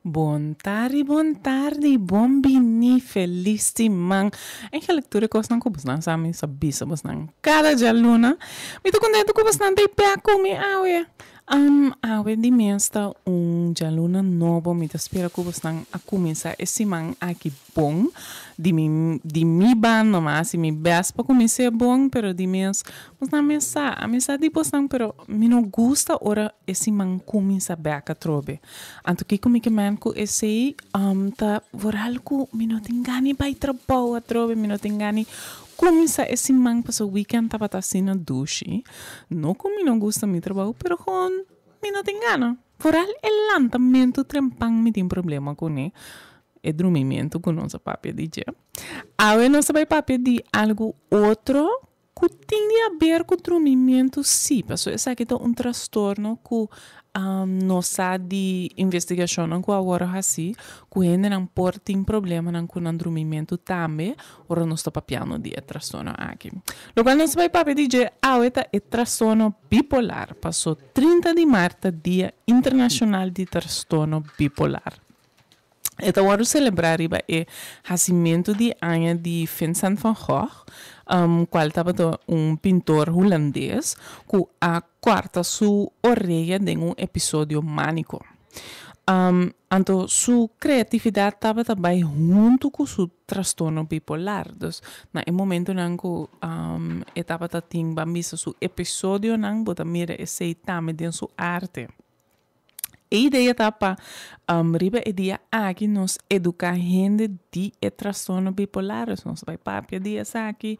Bon tardi, bon tardi, bon bini, felis siman. Eigenlijk tur e kosnan ku bosnan sa mi sa bisa bosnan kada djaluna. Mi ta kontentu ku bosnan ta pea ku mi awe. Awe di mes ta un djaluna nobo. Mi ta spera ku bosnan a kuminsá e siman aki bon. Di mi di mi banda mi a hasi mi bèst pa kumins'é bon, pero di mes bosnan mes sa. Ami sa di bosnan pero mi no gusta ora e siman kuminsá bèk atrobe. Anto kiko mi ke men ku esei? Ta vooral ku mi no tin gana di bai trabou atrobe, mi no tin gana di kuminsá e siman pasobra weekend tabata asina dushi. No ku mi no gusta mi trabou, pero gewoon mi no tin gana. Vooral e lantamentu trempan mi tin problema kuné, e drumimentu ku nos a papia di dje. Awe nos a bai papia di algu otro Ku tin di haber ku drumimentu? Sí, pasobra esaki ta un trastorno ku nos sa di investigashonnan ku a wòrdu hasí ku hendenan por tin problemanan ku nan drumimentu tambe ora nos ta papiando di e trastorno aki. Lokual nos ta bai papia di dje awe ta e trastorno bipolar, paso 30 di mart ta Dia Internashonal di Trastorno Bipolar. E ta wòrdu selebrá riba e hasimentu di aña di Vincent van Gogh, kual tabata un pintor hulandes ku a kòrta su orea den un episodio mániko. Anto su kreatividat tabata bai huntu ku su trastorno bipolar. Dus na e momentunan ku e tabata tin ban bisa su episodionan bo ta mira esei tambe den su arte. E idea ta pa riba e dia aki nos educa hende di e trastorno bipolar, dus nos bai papia di esaki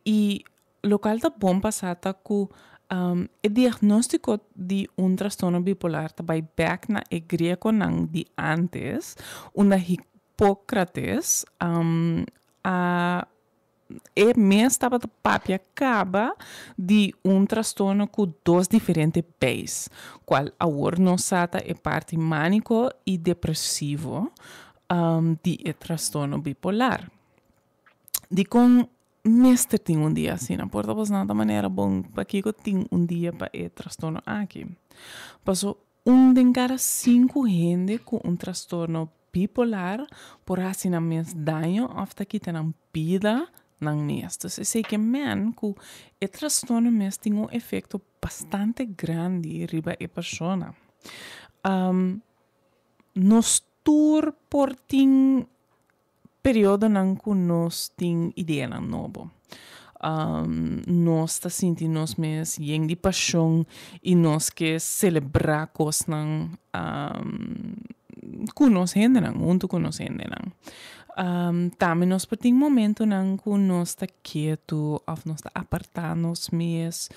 y locual ta bon pa sa ta cu e diagnostico di un trastorno bipolar ta bai bek na e griegonan di antes unda Hipocrates a E mes tabata papia kaba di un trastorno ku dos diferente beis, kual awor nos sa ta e parti mániko i depresivo di e trastorno bipolar. Dikon mester tin un dia asina? Por ta bosnan ta manera bon pakiko tin un dia pa e trastorno aki? Paso un den kada sinku hende ku un trastorno bipolar por hasi nan mes daño òf ta kita nan bida nan mes. Dus esei ke men ku e trastorno mes tin un efekto bastante grandi riba e persona. Nos tur por tin periodonan ku nos tin ideanan nobo. Nos ta sinti nos mes yen di pashon i nos ke selebrá kosnan ku nos hendenan, huntu ku nos hendenan. Tambe nos por tin momentunan ku nos ta ketu òf nos ta apartá nos mes,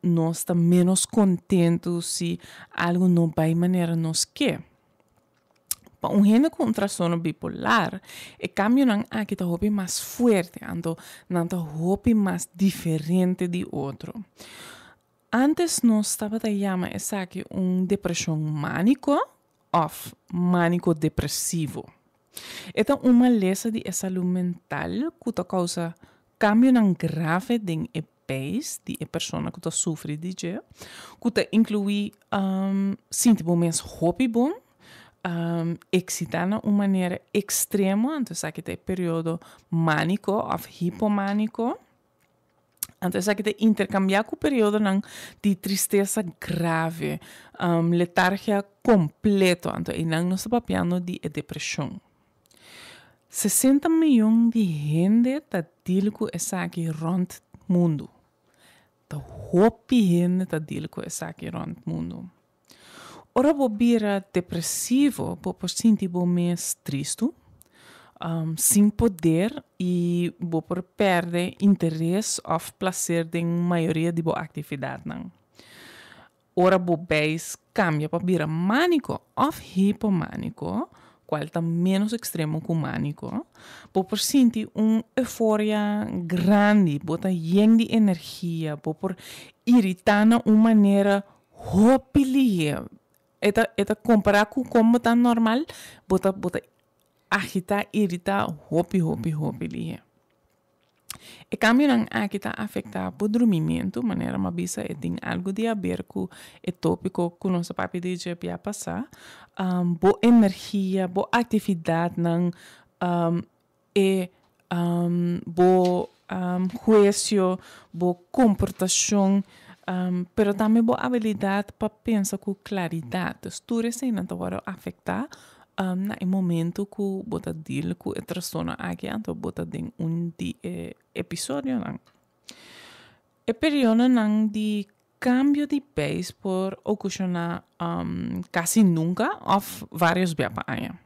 nos ta ménos kontentu si algu no bai manera nos ke. Pa un hende ku un trastorno bipolar, e kambionan aki ta hopi mas fuerte, anto nan ta hopi mas diferente di otro. Antes nos tabata yama esaki un depreshon mániko òf mániko depresivo. E ta un malesa di e salú mental ku ta kousa kambionan grave den e pais di e persona ku ta sufri di dje, ku ta inkluí sinti bo mes hopi bon, eksitá na un manera ekstremo, anto esaki ta e periodo mániko òf hipomániko, anto esaki ta interkambiá ku periodonan di tristesa grave, letargia kompleto, anto einan nos ta papiando di e depreshon. 60 miyon di hende ta deal ku esaki rònt mundu. Ta hopi hende ta deal ku esaki rònt mundu. Ora bo bira depresivo, bo por sinti bo mes tristu, sin poder i bo por pèrdè interes òf plaser den mayoria di bo aktividatnan. Ora bo beis kambia pa bira mániko òf hipomániko, kual ta ménos ekstremo ku mániko, bo por sinti un euforia grandi, bo ta yen di energia, bo por iritá na un manera hopi lihé. E ta e ta kompará ku kon bo ta normal, bo ta bo ta agitá, iritá hopi hopi hopi lihé. E kambionan aki ta afektá bo drumimentu, manera mi a bisa e tin algu di haber ku e tópiko ku nos a papia di dje bia pasá, bo energia, bo aktividatnan, e bo huesio, bo komportashon, pero tambe bo abilidat pa pensa ku klaridat. Dus tur eseinan ta wòrdu afektá na e momento ku bo ta deal ku e trastorno aki anto bo ta den un di e episodionan. E periodonan di kambio di beis por okashoná kasi nunka òf vários bia pa aña.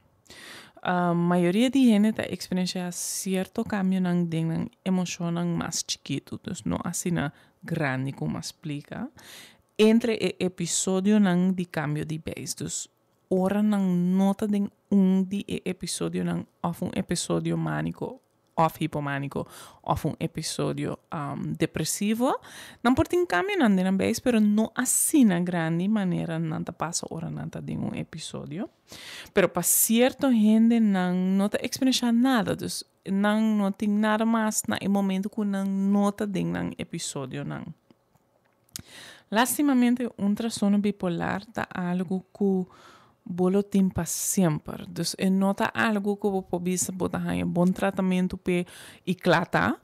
Mayoria di hende ta eksperensiá sierto kambionan den nan emoshonnan mas chikitu, dus no asina grandi ku mas splika, entre e episodionan di kambio di beis. Dus ora nan no ta den un di e episodionan òf un episodio mániko òf hipomániko òf un episodio depresivo, nan por tin kambionan den nan beis, pero no asina grandi manera nan ta pasa ora nan ta den un episodio. Pero pa sierto hende nan no ta eksperenshá nada, dus nan no tin nada mas na e momento ku nan no ta den nan episodionan. Lastimamente un trastorno bipolar ta algu ku bo lo tin pa semper. Dus e no ta algu ku bo por bisa bo ta haña bon tratamentu p'e i kla ta,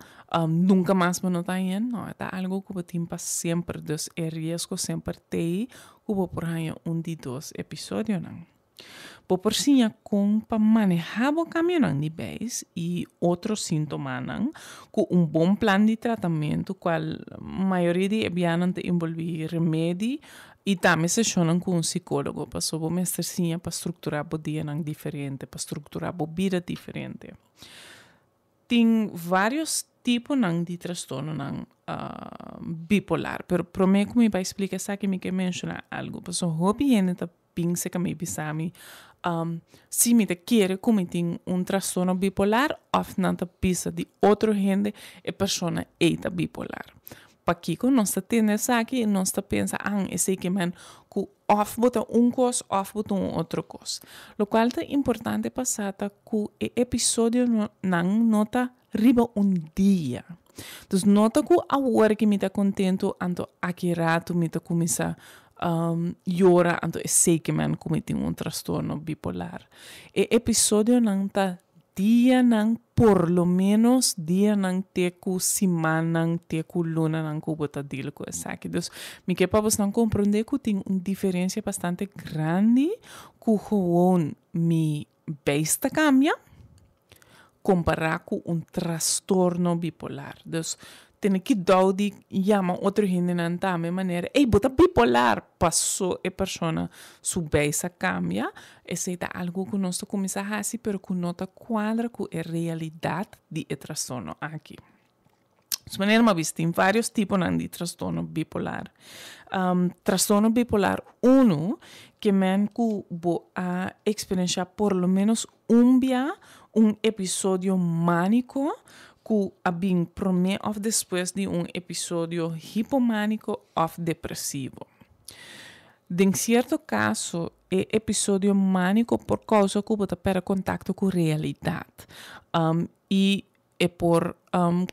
nunka mas bo no ta hañ'é. No, e ta algu ku bo tin pa semper. Dus e riesgo semper t'ei ku bo por haña un di dos episodionan. Bo por siña kon pa manehá bo kambionan di beis i otro síntomanan ku un bon plan di tratamentu kual mayoria di e bianan ta enbolbí remedi i tambe seshonnan ku un sikólogo pasobra bo mester siña pa strukturá bo dianan diferente, pa strukturá bo bida diferente. Tin vários tiponan di trastornonan bipolar, pero promé ku mi bai splika esaki mi ke menshoná algu pasobra hopi hende ta Bin serka mi bisa mi si mi ta kere ku mi tin un trastorno bipolar òf nan ta bisa di otro hende e persona ei ta bipolar. Pakiko nos ta tende esaki i nos ta pensa an esei ke men ku òf bo ta un kos òf bo ta un otro kos. Lokual ta importante pa sa ta ku e episodionan no ta riba un dia. Dus no ta ku awor ki mi ta kontentu anto aki ratu mi ta kuminsá yora anto esei ke men ku mi tin un trastorno bipolar. E episodionan ta dianan por lo ménos dianan te ku simannan te ku lunanan ku bo ta deal ku esaki. Dus mi ke pa bosnan komprondé ku tin un diferensia bastante grandi ku gewoon mi beis ta kambia kompará ku un trastorno bipolar. Dus tene kidou di yama otro hendenan tambe manera, ey bo ta bipolar! Paso e persona su beis a kambia. Esei ta algu ku nos ta kuminsá hasi pero ku no ta kuadra ku e realidat di e trastorno aki. Su manera mi a bisa tin varios tiponan di trastorno bipolar. Trastorno bipolar unu ke men ku bo a eksperenshá por lo menos un bia un episodio mániko ku a bin promé òf despues di un episodio hipomániko òf depresivo. Den sierto kaso e episodio mániko por kousa ku bo ta pèrdè kontakto ku realidat i E por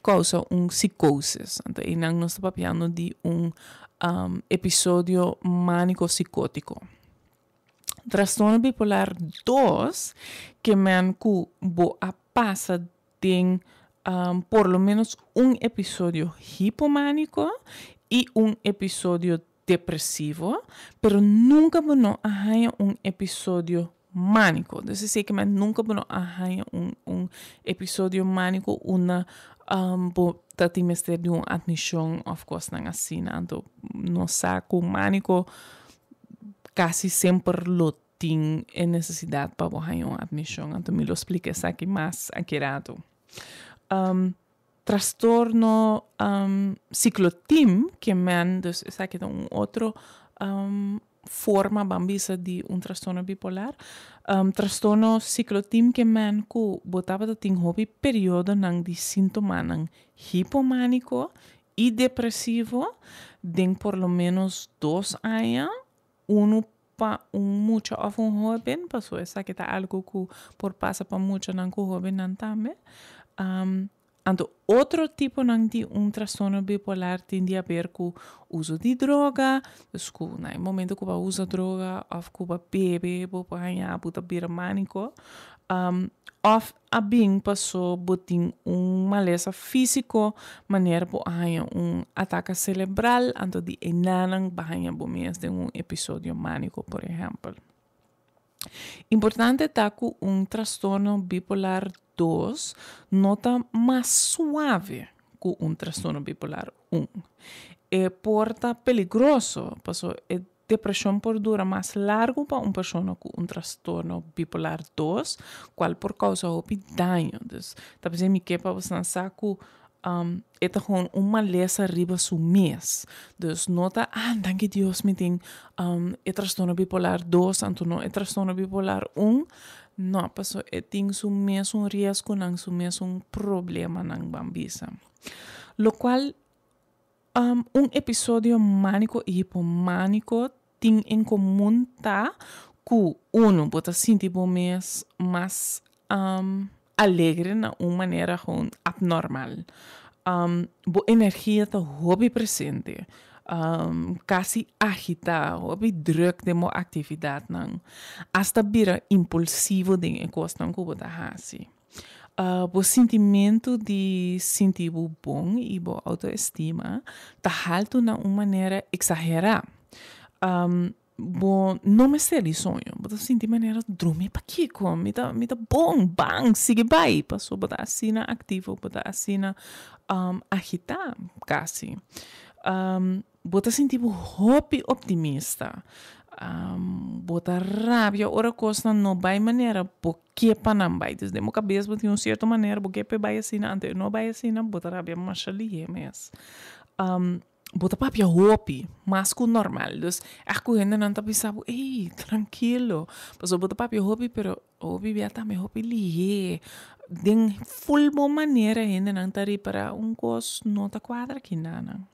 kousa un psikosis. Anto einan nos ta papiando di un episodio mániko sikótiko. Trastorno bipolar dos ke men ku bo a pasa den por lo ménos un episodio hipomániko i un episodio depresivo, pero nunka bo no a haña un episodio mániko. Dus esei ke men nunka bo no a haña un un episodio mániko unda bo ta tin mester di un atmishon òf kosnan asina. Anto nos sa ku mániko kasi semper lo tin e nesesidat pa bo haña un atmishon. Anto mi lo splika esaki mas aki rato. Trastorno siklotim ke men, dus esaki ta un otro forma ban bisa di un trastorno bipolar. Trastorno siklotim ke men ku bo tabata tin hopi periodonan di sintomanan hipomaniko i depresivo den por lo menos dos aña, unu pa un mucha òf un hóben, pasobra esaki ta algu ku por pasa pa muchanan ku hóbennan tambe. Anto otro tiponan di un trastorno bipolar tin di haber ku uso di droga, dus ku na e momento ku bo a usa droga òf ku bo a bebe bo por haña bo ta bira mániko, òf a bin paso bo tin un malesa físiko manera bo a haña un ataka selebral, anto di enanan bo a haña bo mes den un episodio mániko por ehèmpel. Importante ta ku un trastorno bipolar dos no ta mas suave ku un trastorno bipolar un. E por ta peligroso, paso e depreshon por dura mas largu pa un persona ku un trastorno bipolar dos, kual por kousa hopi daño. Dus ta p'esei mi ke pa boso sa ku E ta gewoon un malesa riba su mes. Dus no ta, ah, danki Dios mi tin e trastorno bipolar dos, anto no e trastorno bipolar un. No, paso e tin su mesun riesgonan, su mesun problemanan, ban bisa. Lokual un episodio mániko i hipomániko tin en komun ta ku, uno, bo ta sinti bo mes mas alegre na un manera gewoon abnormal. Bo energia ta hopi presente, kasi agitá, hopi drùk den bo aktividatnan, asta bira impulsivo den e kosnan ku bo ta hasi. Bo sintimentu di sinti bo bon i bo outoestima ta haltu na un manera eksagerá. Bo no mester di soño, bo ta sinti manera drumi pakiko? Mi ta mi ta bon, ban, sigui bai, pasobra bo ta asina aktivo, bo ta asina agitá kasi. Bo ta sinti bo hopi optimista, bo ta rabia ora kosnan no bai manera bo ke pa nan bai. Dus den bo kabes bo tin un sierto manera bo ke pa e bai asina, anto e no bai asina bo ta rabia masha lihé mes. Bo ta papia hopi, mas ku normal. Dus ègt ku hendenan ta bisa bo, ey, trankilo. Pasobra bo ta papia hopi, pero hopi bia tambe hopi lihé. Den ful bo manera hendenan ta ripará un kos no ta kuadra kinanan.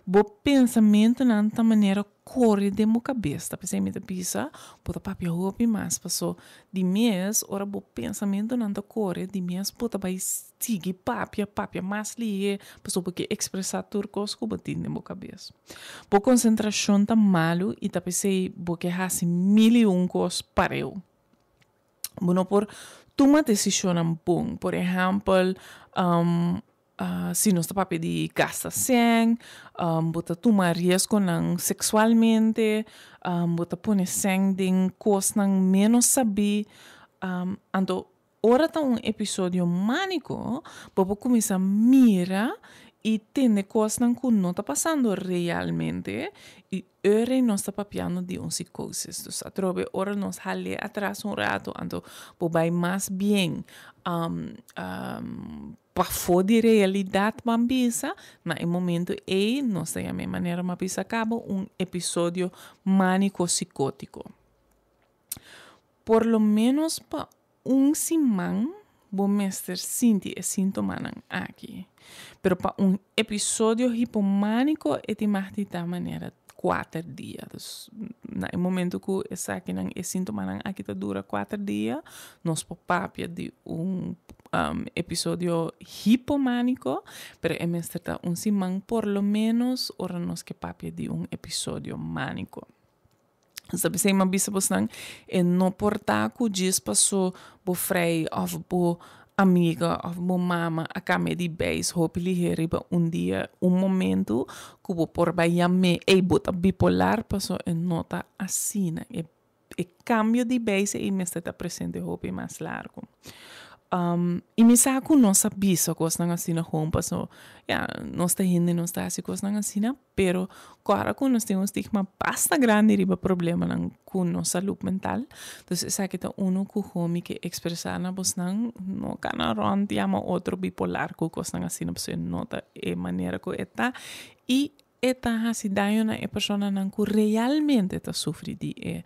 Bo pensamentunan ta manera kore den bo kabes. Ta p'esei mi ta bisa, bo ta papia hopi mas. Paso di mes ora bo pensamentunan ta kore, di mes bo ta bai sigui papia, papia mas lihé, pasobra bo ke ekspresá tur kos ku bo tin den bo kabes. Bo konsentrashon ta malu i ta p'esei bo ke hasi mil i un kos pareu. Bo no por tuma desishonnan bon. Por ehèmpel, si nos ta papia di gasta sèn, bo ta tuma riesgonan seksualmente, bo ta pone sèn den kosnan ménos sabí. Anto ora ta un episodio mániko, bo por kuminsá mira i tende kosnan ku no ta pasando realmente i ora nos ta papiando di un psikosis. Dus atrobe ora nos hal'é atras un ratu, anto bo bai mas bien pafó di realidat ban bisa, na e momento ei nos ta yama e manera mi a bisa kaba un episodio mániko sikótiko. Por lo ménos pa un siman bo mester sinti e síntomanan aki. Pero pa un episodio hipomániko e tin mag di ta manera kuater dia. Dus na e momento ku esakinan e síntomanan aki ta dura kuater dia, nos por papia di un episodio hipomániko, pero e mester ta un siman por lo ménos ora nos ke papia di un episodio mániko. Sa p'esei mi a bisa bosnan, e no por ta ku djis paso bo frei òf bo amiga òf bo mama a kambia di beis hopi lihé riba un dia, un momentu ku bo por bai yam'é, ey bo ta bipolar, paso e no ta asina. E e kambio di beis ei mester ta presente hopi mas largu. I mi sa ku nos a bisa kosnan asina hon paso ya nos ta hende nos ta hasi kosnan asina. Pero kòrda ku nos tin un stigma basta grandi riba problemanan ku nos salud mental. Dus esaki ta unu ku homi ke ekspresá na bosnan, no kana rònt yama otro bipolar ku kosnan asina pasobra e no ta e manera ku e ta i e ta hasi daño na e personanan ku realmente ta sufri di e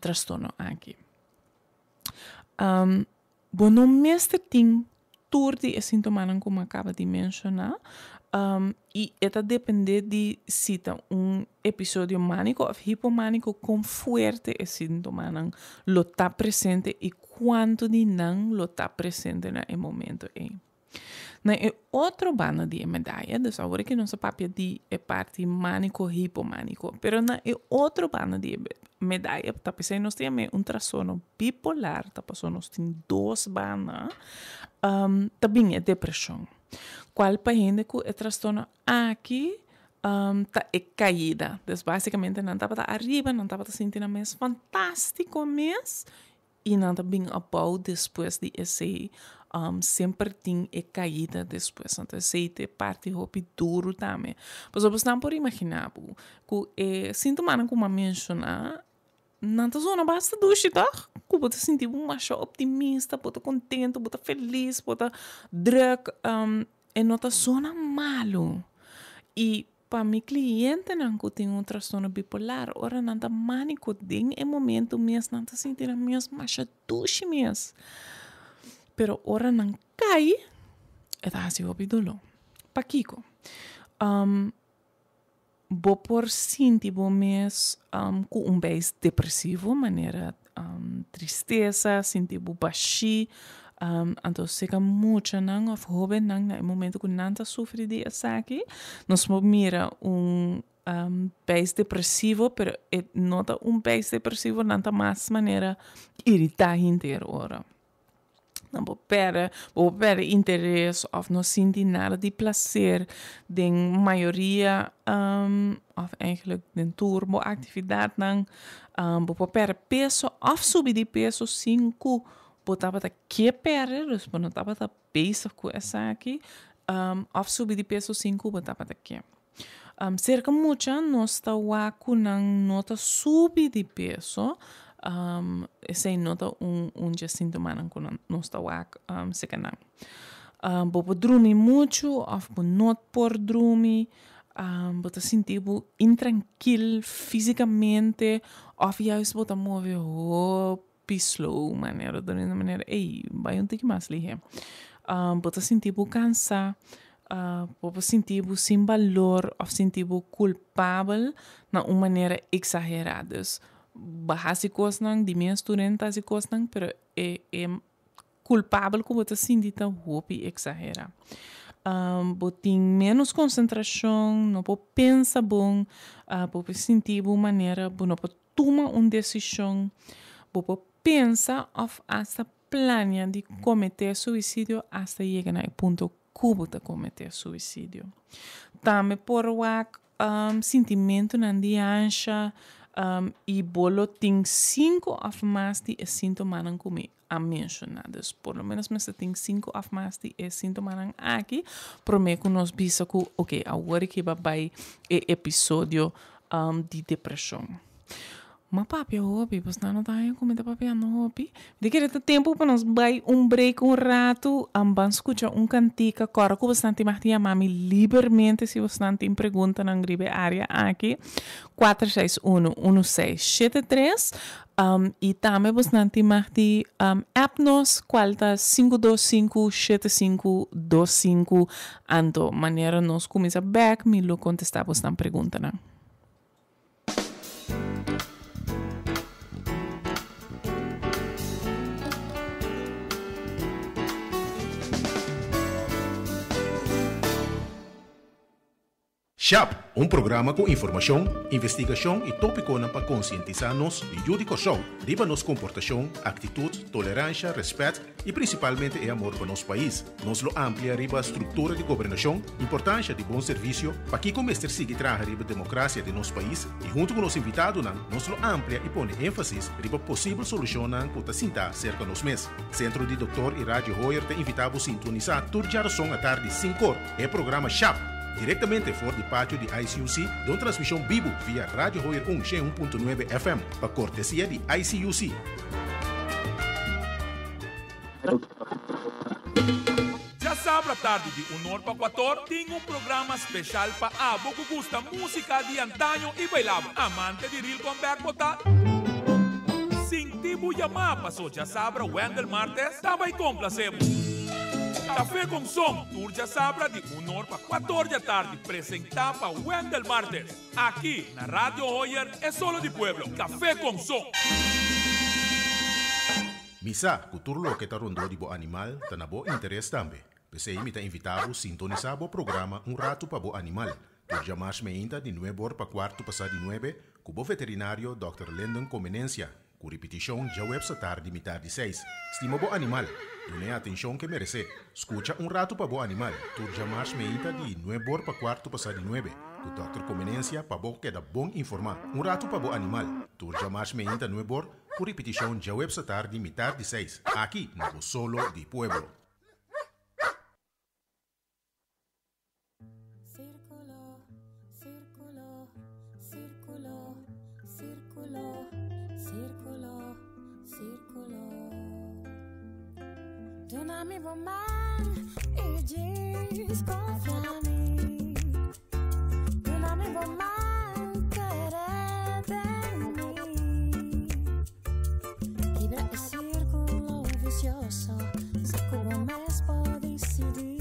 trastorno aki. Bo no mester tin tur di e sintomanan ku mi a kaba di menshoná i e ta dependé di si ta un episodio mániko òf hipomániko kon fuerte e sintomanan lo ta presente i kuantu di nan lo ta presente na e momento ei. Na e otro banda di e medaya, dus awor aki nos a papia di e parti manico hipomanico, pero na e otro banda di e medaya, ta p'esei nos ta yam'é un trastorno bipolar, ta pasobra nos tin dos banda, ta bin e depresion. Cual pa hende cu e trastorno aki ta e caida. Dus basicamente nan tabata ariba, nan tabata sinti nan mes fantastico mes y nan ta bin abou despues di esey. Semper tin e caida despues. Anto esey ta e parti hopi duro tambe. Pasobra boso nan por imagina bo cu e sintomanan cu mi a menciona Nan ta zona basta dushi tòg? Ku bo ta sinti bo masha optimista, bo ta kontentu, bo ta felis, bo ta drùk. E no ta zona malu. I pa mi klientenan ku tin un trastorno bipolar, ora nan ta mániko den e momento mes, nan ta sinti nan mes masha dushi mes. Pero ora nan kai, e ta hasi hopi doló. Pakiko? Bo por sinti bo mes ku un beis depresivo, manera tristesa, sinti bo bashí. Anto seka muchanan òf hóbennan na e momento ku nan ta sufri di esaki, nos por mira un beis depresivo, pero e no ta un beis depresivo, nan ta mas manera iritá henter ora. Nan por pèrdè, bo por pèrdè interes òf no sinti nada di plaser den mayoria òf eigenlijk den tur bo aktividatnan. Bo por pèrdè peso òf subi di peso sin ku bo tabata ke pèrdè, dus bo no tabata bezig ku esaki, òf subi di peso sin ku bo tabata ke. Serka mucha nos ta wak ku nan no ta subi di peso, esei no ta un un dje sintomanan ku nan nos ta wak serka nan. Bo por drumi muchu òf bo no por drumi, bo ta sinti bo intrankil físikamente òf juist bo ta move hopi slow manera dor manera ey bai un tiki mas lihe. Bo ta sinti bo kansa, bo por sinti bo sin balor òf sinti bo kulpabel na un manera eksaherá. Dus bo a hasi kosnan, di mes tur hende ta hasi kosnan, pero e e kulpabel ku bo ta sinti ta hopi eksaherá. Bo tin ménos konsentrashon, no por pensa bon, bo por sinti bo manera bo no por tuma un desishon, bo por pensa òf asta plania di kometé suisidio asta yega na e punto ku bo ta kometé suisidio. Tambe por wak sintimentunan di ansha i bo lo tin sinku òf mas di e síntomanan ku mi a menshoná. Dus por lo ménos mester tin sinku òf mas di e síntomanan aki promé ku nos bisa ku oke awor ke ba bai e episodio di depreshon. Ma papia hopi, pues nan no ta haña ku mi ta papiando hopi. Mi ta kere ta tempu pa nos bai un break un ratu, ban skucha un kantika. Kòrda ku bosnan tin mag di yama mi libermente si bosnan tin preguntanan riba e área aki, 461 1673. I tambe bosnan tin mag di app nos kual ta 525 7525. Anto manera nos kuminsá bèk mi lo kontestá bosnan preguntanan. Shap, un programa ku informashon, investigashon i tópikonan pa konsientisá nos yu di Kòrsou riba nos komportashon, aktitut, toleransha, rèspèt i prinsipalmente e amor pa nos pais. Nos lo amplia riba struktura di gobernashon, importansha di bon servisio, pakiko mester sigui traha riba demokrasia den nos pais i huntu ku nos invitadonan nos lo amplia i pone énfasis riba posibel solushonnan ku ta sintá serka nos mes. Sentro di Doktor i Radio Hoyer ta invitá bo sintonisá tur djarason atardi sinkor e programa Shap! Direktamente for di patio di ICUC den un transmishon bibu via Radio Hoyer un shen un punto nuebe FM pa kortesia di ICUC. Djasabra tardi di un or pa kuator tin un programa special pa abo ku gusta musica di antaño y bailabo. Amante di Real Comeback bo ta? Sinti bo yamá paso djasabra Wendell Martes ta bai komplase bo. Café con Son tur djasabra di un or pa kuator dja tardi presentá pa Wendell Martes. Aki na Radio Hoyer e solo di pueblo, Café con Son. Mi sa ku tur loke ta rondó di bo animal ta na bo interes tambe. P'esei mi ta invitá bo sintonisá bo programa Un Ratu pa Bo Animal, tur djamars meinta di nuebe or pa kuartu pasá di nuebe ku bo veterinario dòkter Lyndon Comenencia, ku ripitishon djaweps atardi mitar di seis. Stima bo animal, dun'é e atenshon ku e meresé. Skucha Un Ratu pa Bo Animal, tur djamars meinta di nuebe or pa kuartu pasá di nuebe, ku dòkter Comenencia pa bo keda bon informá. Un Ratu pa Bo Animal, tur djamars meinta nuebe or, ku ripitishon djaweps atardi mitar di seis, aki na bo Solo di Pueblo. Círculo, círculo, círculo, círculo, círculo, círculo. Duna mi bo man i djis konfia mi. Duna mi bo man, kere den mi. Kibra e círculo vicioso, sa cu bo mes por dicidi.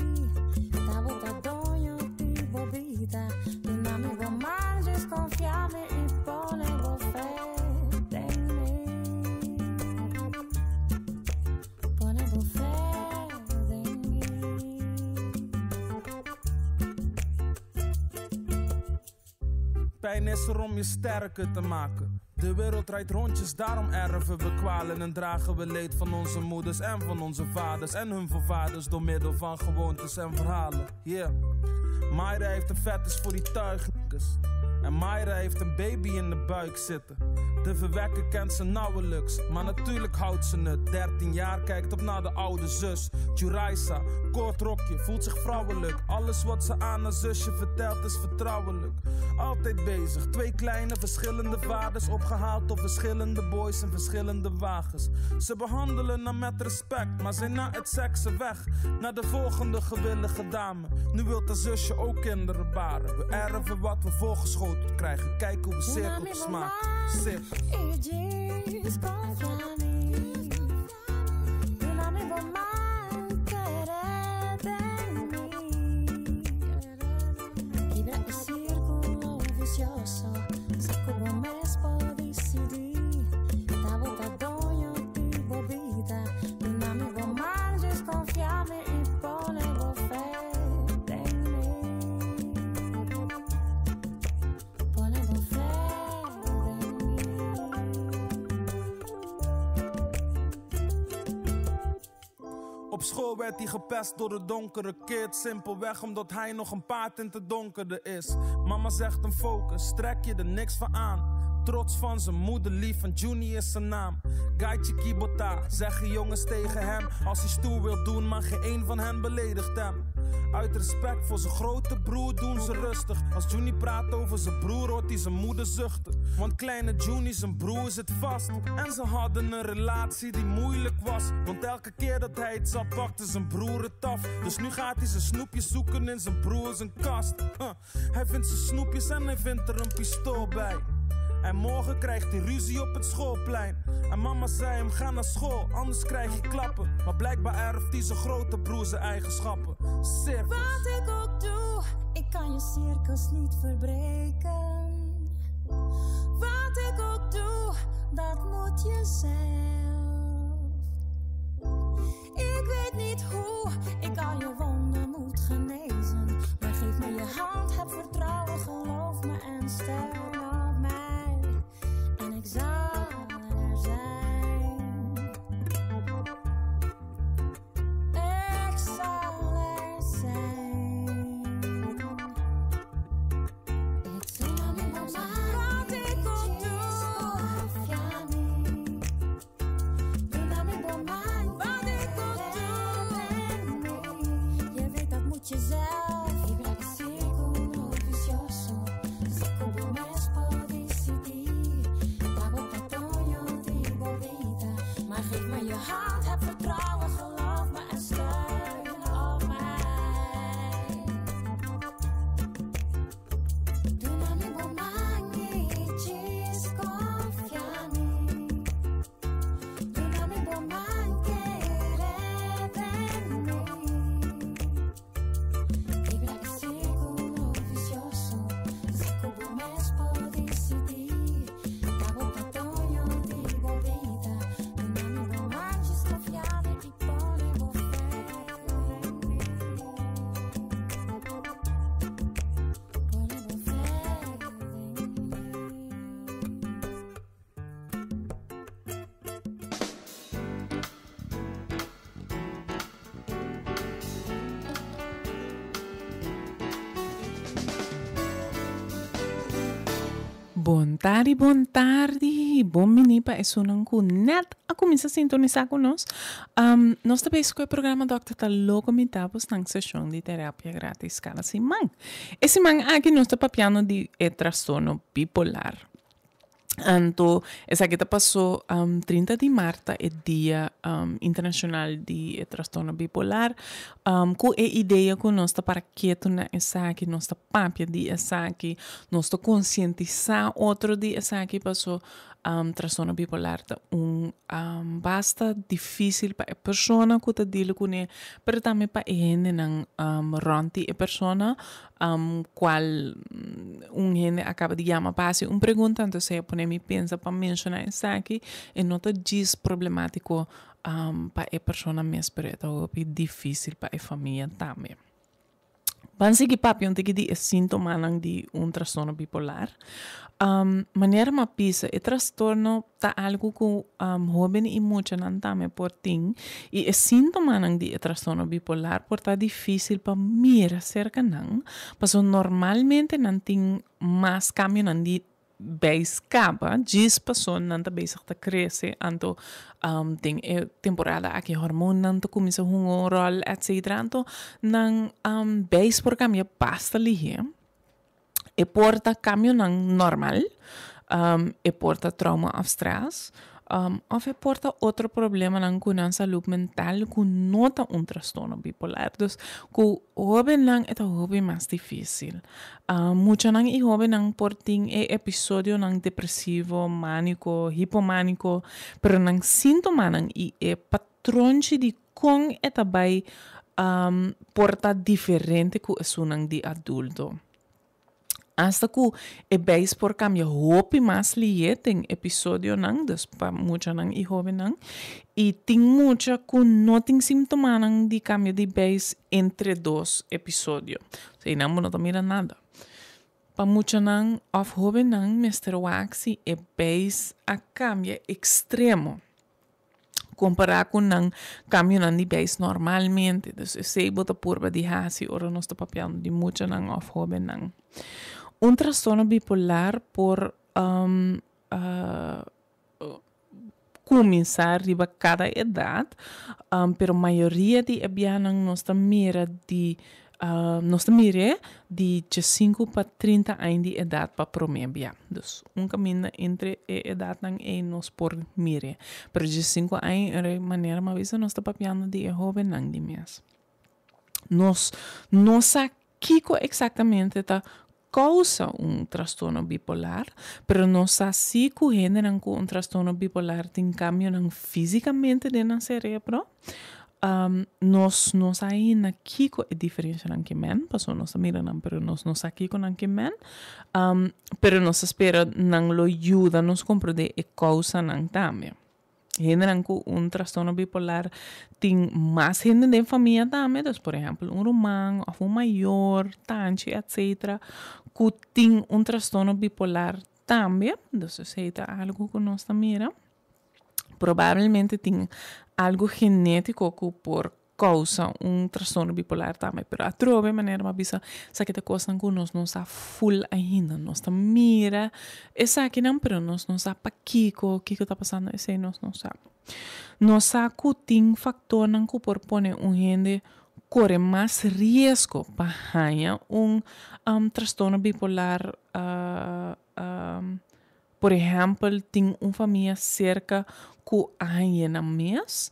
Ta bo ta doño di bo bida. Duna mi bo man, djis confia mi y pone bo fe den mi. Pone bo fe den mi. Pijn is er om je sterker te maken. De wereld draait rondjes, daarom erven we kwalen en dragen we leed van onze moeders en van onze vaders en hun voorvaders door middel van gewoontes en verhalen. Yeah. Mayra heeft een fetish voor die tuigkes. En Mayra heeft een baby in de buik zitten. De verwekker kent ze nauwelijks, maar natuurlijk houdt ze het. 13 jaar kijkt op naar de oude zus. Juraisa, kort rokje, voelt zich vrouwelijk. Alles wat ze aan haar zusje vertelt is vertrouwelijk. Altijd bezig, twee kleine verschillende vaders opgehaald door verschillende boys in verschillende wagens. Ze behandelen haar met respect, maar zijn na het seksen weg. Naar de volgende gewillige dame. Nu wil haar zusje ook kinderen baren. We erven wat we voorgeschoteld krijgen. Kijk hoe we cirkeltjes maken. Cirkels. I djis konfia mi. Duna mi bo man, kere den mi. Kibra e círculo vicioso, sa cu bo mes por dicidi. Ta bo ta doño di bo bida. Duna mi bo man, djis konfia mi i pone bo fe den mi. Pone bo fe den mi. Op school werd hij gepest door de donkere kid. Simpelweg omdat hij nog een paar tinten donkerder is. Mama zegt hem focus, trek je er niks van aan. Trots van zijn moeder, lief van Juni is zijn naam. Gaitje Kibota, zeggen jongens tegen hem. Als hij stoer wil doen, maar geen een van hen beledigt hem. Uit respect voor zijn grote broer doen ze rustig. Als Juni praat over zijn broer, hoort hij zijn moeder zuchten. Want kleine Juni, zijn broer zit vast. En ze hadden een relatie die moeilijk was. Want elke keer dat hij iets had, pakte zijn broer het af. Dus nu gaat hij zijn snoepjes zoeken in zijn broer zijn kast. Huh. Hij vindt zijn snoepjes en hij vindt er een pistool bij. En morgen krijgt hij ruzie op het schoolplein. En mama zei hem, ga naar school, anders krijg je klappen. Maar blijkbaar erft hij zijn grote broer zijn eigenschappen. Cirkels. Wat ik ook doe, ik kan je cirkels niet verbreken. Wat ik ook doe, dat moet je zelf. Ik weet niet hoe ik al je wonden moet genezen. Maar geef me je hand, heb vertrouwen, geloof me en steun op mij. En ik zal er zijn. Ik zal er zijn. Ik zal er zijn. Wat ik ook doe, Wat ik ook doe, je weet dat moet je zelf. Kibra e círculo vicioso, sa cu bo mes por dicidi. Ta bo ta doño di bo bida. Maar geef me je hand, heb vertrouwen, geloof me en steun op mij. Duna mi bo man i djis konfia mi. Duna mi bo man, kere den mi. Kibra e círculo vicioso, sa cu bo mes por dicidi. Ta bo ta doño di bo bida. Duna mi bo man, djis konfia mi i Bon tardi, bon tardi. Bon bini pa esunnan ku net a kuminsá sintonisá ku nos. Um, nos ta bezig ku e programa Dòkter Ta Loko Mi Ta bosnan seshon di terapia gratis kada siman. E siman aki nos ta papiando di e trastorno bipolar. Anto esaki ta pasó 30 di mart ta e dia internashonal di e trastorno bipolar ku e idea ku nos ta para ketu na esaki, nos ta papia di esaki, nos ta konsientisá otro di esaki paso trastorno bipolar ta un basta difísil pa e persona ku ta dil kuné pero tambe pa e hendenan rònt di e persona Cual un hende a caba di yama pa haci un pregunta, entonces a pone mi pensa pa menciona esaki. E no ta djis problematico pa e persona mes, pero e ta hopi dificil pa e famia tambe. Ban sigui papia un tiki di e sintomanan di un trastorno bipolar. Manera mi a bisa, e trastorno ta algu ku hóben i muchanan tambe por tin i e síntomanan di e trastorno bipolar por ta difísil pa mira serka nan, pasobra normalmente nan tin mas kambionan di beis kaba djis pasobra nan ta bezig ta krese anto den e temporada aki hormonnan ta kuminsá hunga un ròl etcetera anto nan beis por kambia basta lihé. E por ta kambionan normal, e por ta trauma òf strès, òf e por ta otro problemanan ku nan salud mental ku no ta un trastorno bipolar. Dus ku hóbennan e ta hopi mas difísil. Muchanan i hóbennan por tin e episodionan depresivo, mániko, hipomániko, pero nan síntomanan i e patronchi di Kon e ta bai por ta diferente ku esunnan di adulto? Asta ku e beis por kambia hopi mas lihé den episodionan, dus pa muchanan i hóbennan, i tin mucha ku no tin simptomanan di kambio di beis entre dos episodio. Osea, einan bo no ta mira nada. Pa muchanan òf hóbennan mester wak si e beis a kambia ekstremo. Kompará ku nan kambionan di beis normalmente. Dus esei bo ta purba di hasi ora nos ta papiando di muchanan òf hóbennan. Un trastorno bipolar por kuminsá riba kada edat, pero mayoria di e bianan nos ta mira di Nos ta mir'é di diesinku pa 30 aña di edat pa promé bia. Dus un kaminda entre e edatnan ei nos por mir'é. Pero diesinku aña e manera mi a bisa nos ta papiando di e hóbennan di mes. Nos no sa kiko eksaktamente ta kousa un trastorno bipolar, pero nos sa sí ku hendenan ku un trastorno bipolar tin kambionan físikamente den nan serebro. Nos no sa ainda kiko e diferenshanan ke men, pasobra nos ta mira nan pero nos no sa kiko nan ke men. Pero nos ta spera nan lo yuda nos komprondé e kousanan tambe. Hendenan ku un trastorno bipolar tin mas hende den famia tambe, dus por ehèmpel un ruman òf un mayor, tanchi etcetera, ku tin un trastorno bipolar tambe, dus esei ta algu ku nos ta mira. Probablemente tin algu genétiko ku por kousa un trastorno bipolar tambe, pero atrobe manera mi a bisa esaki ta kosnan ku nos no sa ful ainda, nos ta mira esakinan pero nos no sa pakiko, kiko ta pasando esei nos no sa. Nos sa ku tin faktornan ku por pone un hende kore mas riesgo pa haña un trastorno bipolar Por ehèmpel, tin un famia serka ku a hañ'é nan mes,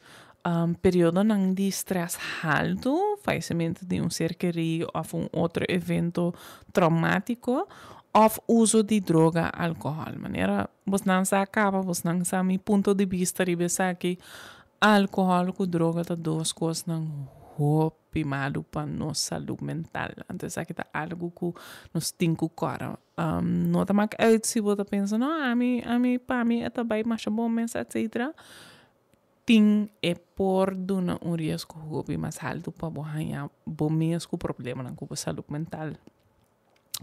periodonan di strès haltu, fallecimiento di un ser kerí òf un otro evento traumátiko, òf uso di droga, alkohòl. Manera bosnan sa kaba, bosnan sa mi punto di bista riba esaki, alkohòl ku droga ta dos kosnan hopi. Hopi malu pa nos salud mental. Anto esaki ta algu ku nos tin ku kòrda. No ta mak uit si bo ta pensa, no, ami, ami, pa mi e ta bai masha bon mes, etcetera. Tin e por duna un riesgo hopi mas haltu pa bo haña bo mes ku problemanan ku bo salud mental.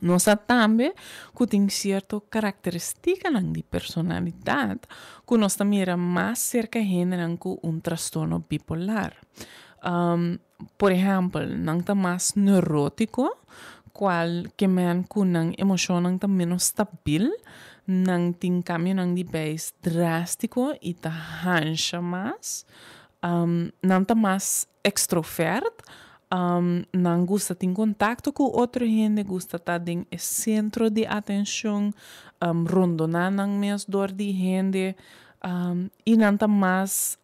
Nos sa tambe ku tin sierto karakteristikanan di personalidat ku nos ta mira mas serka hendenan ku un trastorno bipolar. Por ehèmpel, nan ta mas neurótiko, kual ke men ku nan emoshonnan ta ménos stabil. Nan tin kambionan di beis drástiko i ta hansha mas. Nan ta mas ekstrovert. Nan gusta tin kontakto ku otro hende, gusta ta den e sentro di atenshon, rondoná nan mes dor di hende. I nan ta mas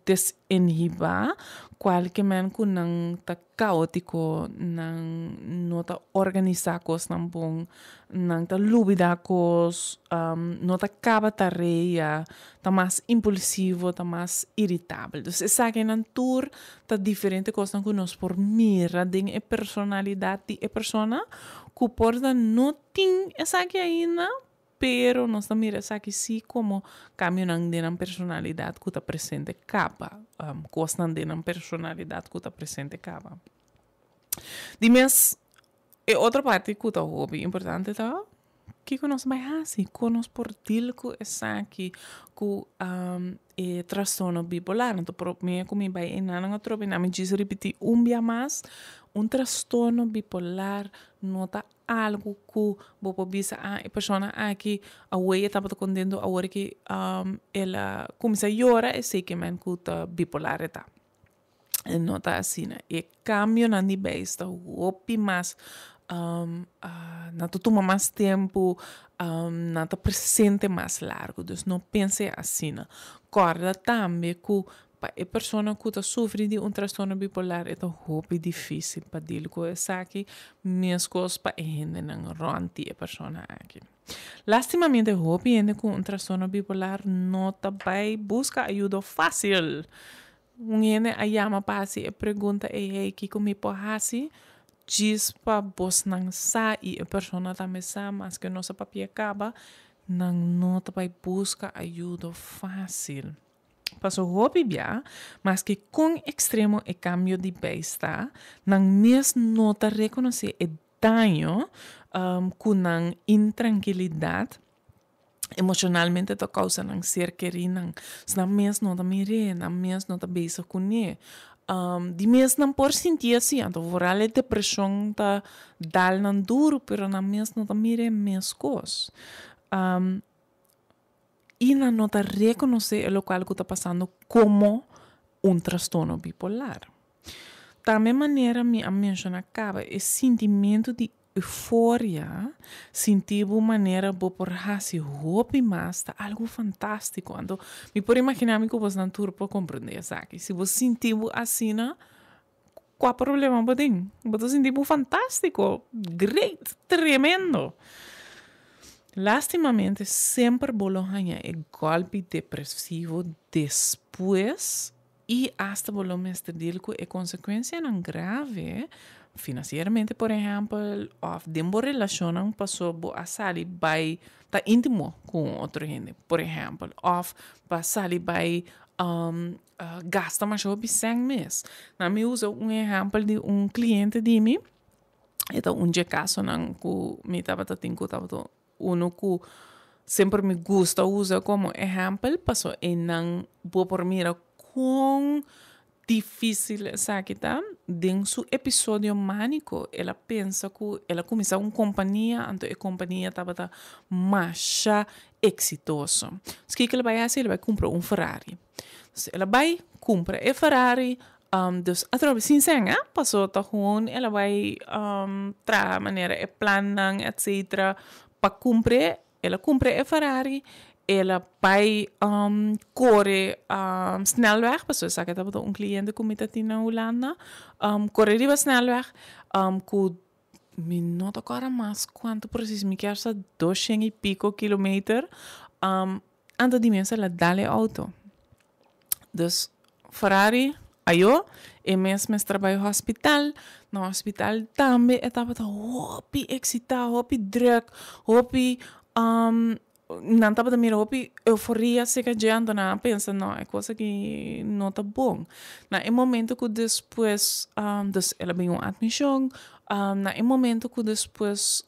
desinhibá, kualke men ku nan ta kaótiko, nan no ta organisá kosnan bon, nan ta lubidá kos, no ta kaba tarea, ta mas impulsivo, ta mas iritabel. Dus esakinan tur ta diferente kosnan ku nos por mira den e personalidat di e persona ku por ta no tin esaki ainda, Pero nos ta mira esaki sí komo kambionan den nan personalidat ku ta presente kaba, kosnan den nan personalidat ku ta presente kaba. Di mes, e otro parti ku ta hopi importante ta kiko nos bai hasi, kon nos por deal ku esaki, ku e trastorno bipolar. Anto promé ku mi bai einan atrobe nan mi djis ripití un bia mas, un trastorno bipolar no ta algu ku bo por bisa a e persona aki awor e tabata kontentu awor ki el a kuminsá yora esei ke men ku ta bipolar e ta. E no ta asina. E kambionan di beis ta hopi mas nan ta tuma mas tempu nan ta presente mas largu dus no pensa asina. Kòrda tambe ku Pa e persona ku ta sufri di un trastorno bipolar e ta hopi difísil pa dil ku esaki, meskos pa e hendenan rònt di e persona aki. Lástimamente hopi hende ku un trastorno bipolar no ta bai buska ayudo fásil. Un hende a yama pa hasi e pregunta ei, hey, kiko mi por hasi? Djis pa bosnan sa i e persona tambe sa, maske nos a papia kaba, nan no ta bai buska ayudo fásil. Paso hopi bia, maske kon ekstremo e kambio di beis ta, nan mes no ta rekonosé e daño ku nan intrankilidat emoshonalmente ta kousa nan ser kerinan. Nan mes no ta mir'é, nan mes no ta bezig kuné. Di mes nan por sinti asi, anto vooral e depreshon ta dal nan duru, pero nan mes no ta mir'é meskos. I nan no ta rekonosé e lokual ku ta pasando komo un trastorno bipolar. Tambe manera mi a menshoná kaba e sintimentu di euforia, sinti bo manera bo por hasi hopi mas ta algu fantástiko. Anto mi por imaginá mi ku bosnan tur por komprendé esaki. Si bo sinti bo asina, kua problema bo tin? Bo ta sinti bo fantástiko, great, tremendo. Lástimamente semper bo lo haña e gòlpi depresivo despues i asta bo lo mester deal ku e konsekuensianan grave, finansieramente por ehèmpel, òf den bo relashonnan paso bo a sali bai ta íntimo ku un otro hende, por ehèmpel, òf bo a sali bai gasta masha hopi sèn mes. Na mi usa un ehèmpel di un kliente di mi. E ta un dje kasonan ku mi tabata tin ku tabata unu ku semper mi gusta usa komo ehèmpel pasobra einan bo por mira kon difísil esaki ta. Den su episodio mániko el a pensa ku el a kuminsá un kompania anto e kompania tabata masha eksitoso. Kiko el a bai hasi? El a bai kumpra un Ferrari. El a bai kumpra e Ferrari Dus atrobe sin sèn eh, paso ta gewoon el a bai traha manera e plannan etcetera pa cumpr'e, el a cumpra e Ferrari, el a bai core snelweg, paso esaki tabata un cliente cu mi ta tin na Hulanda, core riba snelweg cu mi no ta acorda mas cuanto precies, mi kier sa doshen y pico kilometer, anto di mes el a dal e auto. Dus Ferrari ayo e mes mester bai hospital, na hospital tambe e tabata hopi eksitá, hopi drùk, hopi nan tabata mira hopi euforia serka dje, anto nan a pensa no e kos aki no ta bon. Na e momento ku despues, dus el a bin un atmishon, na e momento ku despues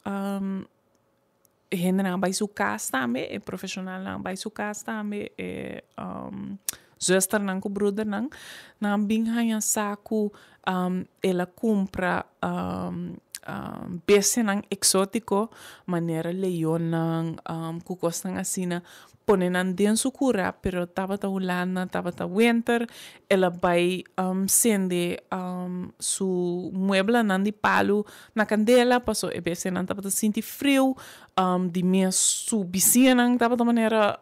E hendenan a bai su kas tambe, e profeshonalnan a bai su kas tambe, e zusternan ku brudernan, nan a bin haña sa ku el a kumpra bestianan eksótiko manera leonnan ku kosnan asina pone nan den su kura pero tabata Hulanda tabata wenter el a bai sende su mueblenan di palu na kandela paso e bestianan tabata sinti friu di mes su bisiñanan tabata manera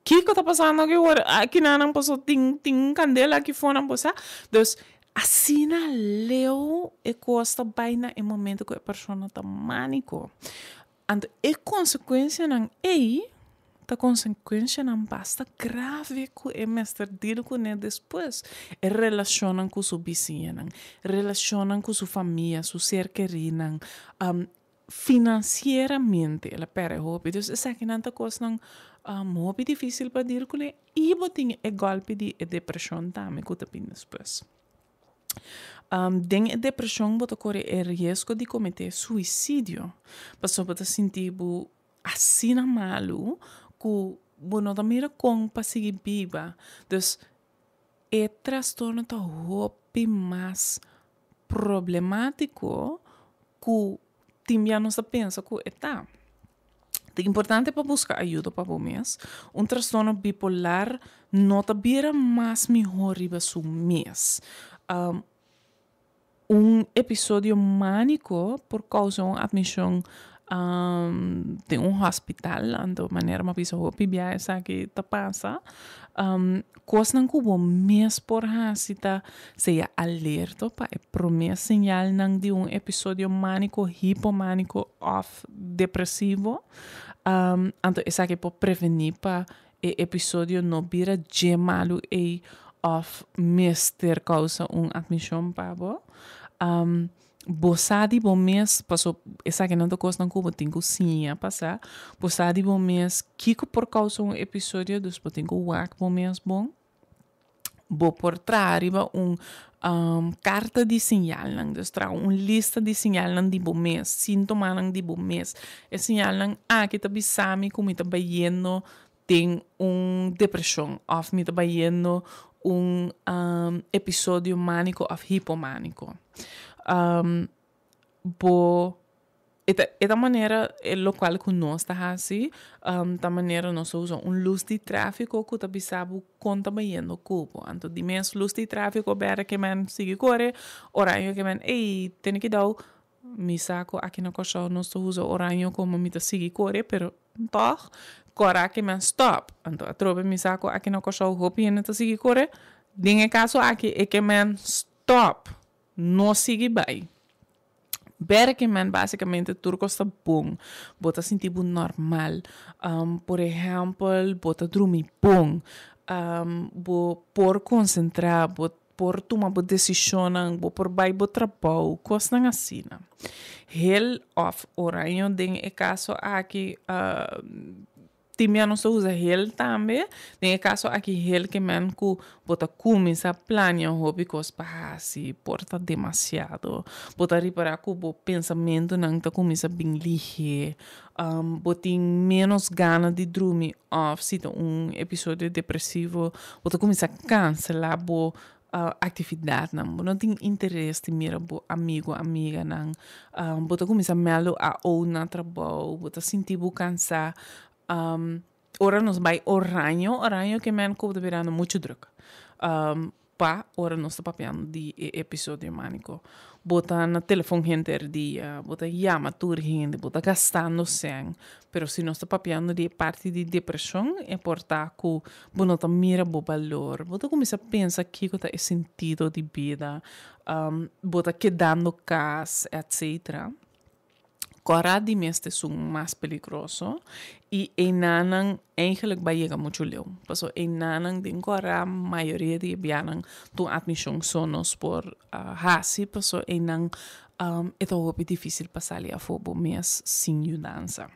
Kiko ta pasando aki wor aki nan paso tin tin kandela aki for nan bo sa. Dus asina leu e kos ta bai na e momento ku e persona ta maniko. Anto e konsekuensianan ei ta konsekuensianan basta grave ku e mester deal kuné despues. E relashonnan ku su bisiñanan, relashonnan ku su famia, su ser kerinan, Financieramente el a perde hopi. Dus esakinan ta kosnan hopi dificil pa deal cune y bo tin e golpe di e depresion tambe cu ta bin despues. Den e depresion bo ta core e riesgo di comete suicidio pasobra bo ta sinti bo asina malu cu bo no ta mira con pa sigui biba. Dus e trastorno ta hopi mas problemátiko ku tin bia nos ta pensa ku e ta. Ta importante pa buska ayuda pa bo mes. Un trastorno bipolar no ta bira mas mihó riba su mes. Un episodio mániko por kousa un atmishon den un hospital, anto manera mi a bisa hopi bia esaki ta pasa. Kosnan ku bo mes por hasi ta sea alerto pa e promé señalnan di un episodio mániko, hipomániko òf depresivo. Anto esaki por prevení pa e episodio no bira dje malu ei òf mester kousa un atmishon pa bo. Bo sa di bo mes, paso esakinan ta kosnan ku bo tin ku siña pasá, bo sa di bo mes kiko por kousa un episodio, dus bo tin ku wak bo mes bon. Bo por traha riba un karta di siñalnan, dus traha un lista di siñalnan di bo mes, síntomanan di bo mes. E siñalnan aki ta bisa mi ku mi ta bayendo den un depreshon òf mi ta bayendo un episodio mániko òf hipomániko. Bo e ta e ta manera e lokual ku nos ta hasi ta manera nos ta usa un lus di tráfiko ku ta bisa bo kon ta bayendo ku bo. Anto di mes lus di tráfiko bèrdè ke men sigui kore, oraño ke men ey tene kidao Mi sa ku aki na Kòrsou nos ta usa oraño komo mi ta sigui kore, pero tòg kòrá ke men stòp. Anto atrobe mi sa ku aki na Kòrsou hopi hende ta sigui kore, den e kaso aki e ke men stòp, no sigui bai. Bèrdè ke men basikamente tur kos ta bon, bo ta sinti bo nòrmal. Por ehèmpel, bo ta drumi bon, bo por konsentrá, bo por tuma bo desishonnan, bo por bai bo trabou, kosnan asina. Hel òf oraño den e kaso aki tin bia nos ta usa hel tambe, den e kaso aki hel ke men ku bo ta kuminsá plania hopi kos pa hasi, por ta demasiado, bo ta ripará ku bo pensamentunan ta kuminsá bin lihé, bo tin ménos gana di drumi Òf si ta un episodio depresivo, bo ta kuminsá kanselá bo aktividatnan. Bo no tin interes di mira bo amigu, amiganan. Bo ta kuminsá mèldu AO na trabou, bo ta sinti bo kansá. Ora nos bai oraño, oraño ke men ku bo ta birando muchu drùk. Pa ora nos ta papiando di e episodio mániko. Bo ta na telefon henter dia, bo ta yama tur hende, bo ta gastando sèn. Pero si nos ta papiando di e parti di depreshon, e por ta ku bo no ta mira bo balor. Bo ta kuminsá pensa kiko ta e sentido di bida, bo ta kedando kas, etcetera. Kòrá di mes ta esun mas peligroso i einanan eigenlijk bai yega muchu leu. Pasobra einanan den kòrá mayoria di e bianan ta un atmishon so nos por hasi pasobra einan e ta hopi difísil pa sali afó bo mes sin yudansa.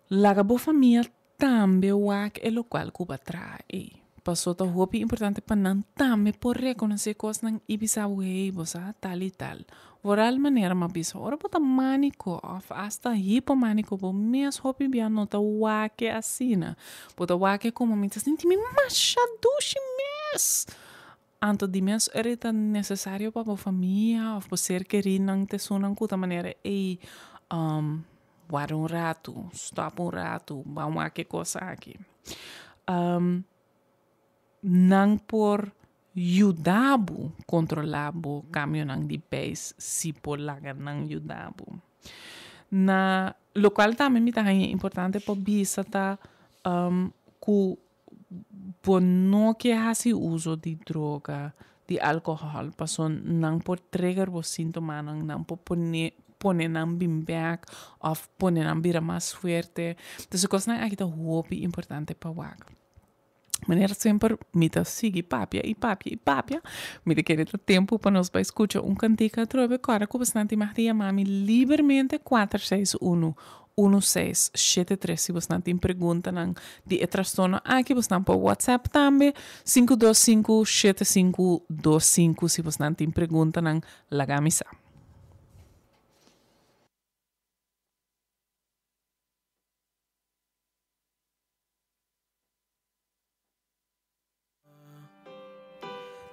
Laga bo famia tambe wak e lokual ku bo a traha ei. Paso ta hopi importante pa nan tambe por rekonosé kosnan i bisa bo, hey, bo sa tal i tal. Vooral manera mi a bisa, ora bo ta mániko òf asta hipomániko bo mes hopi bia no ta wak e asina. Bo ta wak e komo mi ta sinti mi masha dushi mes. Anto di mes ora ta necesario pa bo famia of bo ser kerinan ta esunnan cu ta manera ey wara un ratu, stop un ratu, ban wak e cos aki. Nan por yuda bo controla bo cambionan di peis si por laga nan yuda bo. Na locual tambe mi ta haña importante pa bisa ta cu Bo no ke hasi uso di droga, di alkohòl, paso nan por trigger bo síntomanan, nan por pone pone nan bin bèk òf pone nan bira mas fuerte. Entonces e kosnan aki ta hopi importante pa wak. Manera semper mi ta sigui papia i papia i papia, mi ta kere ta tempu pa nos bai skucha un kantika atrobe, kòrda ku bosnan tin mag di yama mi libermente kuater seis unu Unu seis shete tres Si bosnan tin preguntanan di e trastorno aki bosnan por WhatsApp tambe 525 7525 Si bosnan tin preguntanan laga mi sa.